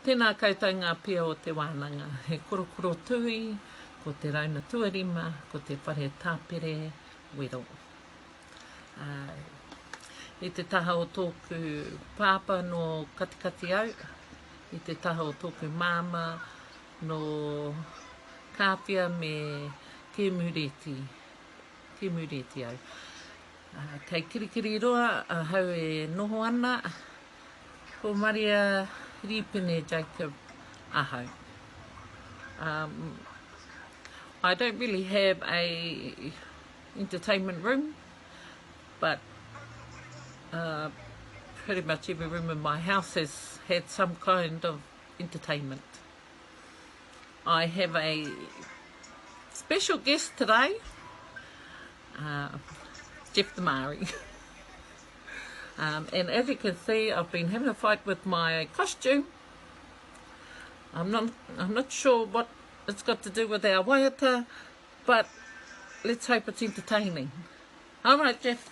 Tēnā koutou ngā pia o te wānanga. He korokoro tui, ko te rauna tuarima, ko te whare tāpere wero. I te taha o tōku pāpā nō Katikati au, i te taha o tōku māmā nō Kāwhia me Kēmureti, Kēmureti au. Kei Kirikiriroa ahau e noho ana, Ko Maria Rīpene Jacob ahau. Um, I don't really have a entertainment room, but uh, pretty much every room in my house has had some kind of entertainment. I have a special guest today, uh, Jeff the Maori. Um, and as you can see, I've been having a fight with my costume. I'm not, I'm not sure what it's got to do with our waiata, but let's hope it's entertaining. All right, Jeff,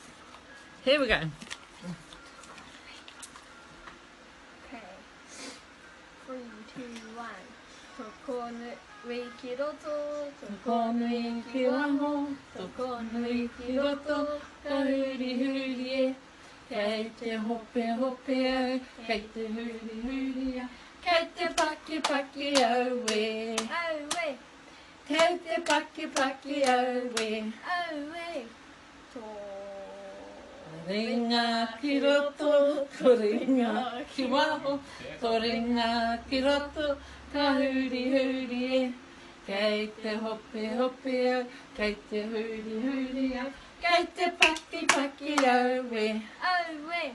here we go. Okay. 3, 2, 1. Tokonui ki roto, tokonui ki waho, tokonui ki roto, ka huri huri e. Kei te hope hope au, kei te huri huri au, kei te paki paki au e. Au e. Kei te paki paki au e. Au e. Tō ringa ki roto, tō ringa ki waho, tō ringa ki roto, ka huri huri e. Kei te hope hope au, kei te huri huri au, kei te paki paki au e. Au e.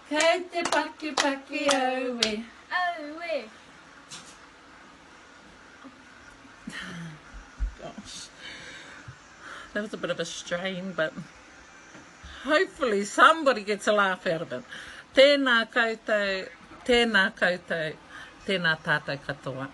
Kei te paki paki au e. Au e. Gosh. That was a bit of a strain, but hopefully somebody gets a laugh out of it. Tēnā koutou, tēnā koutou, tēnā tātou katoa.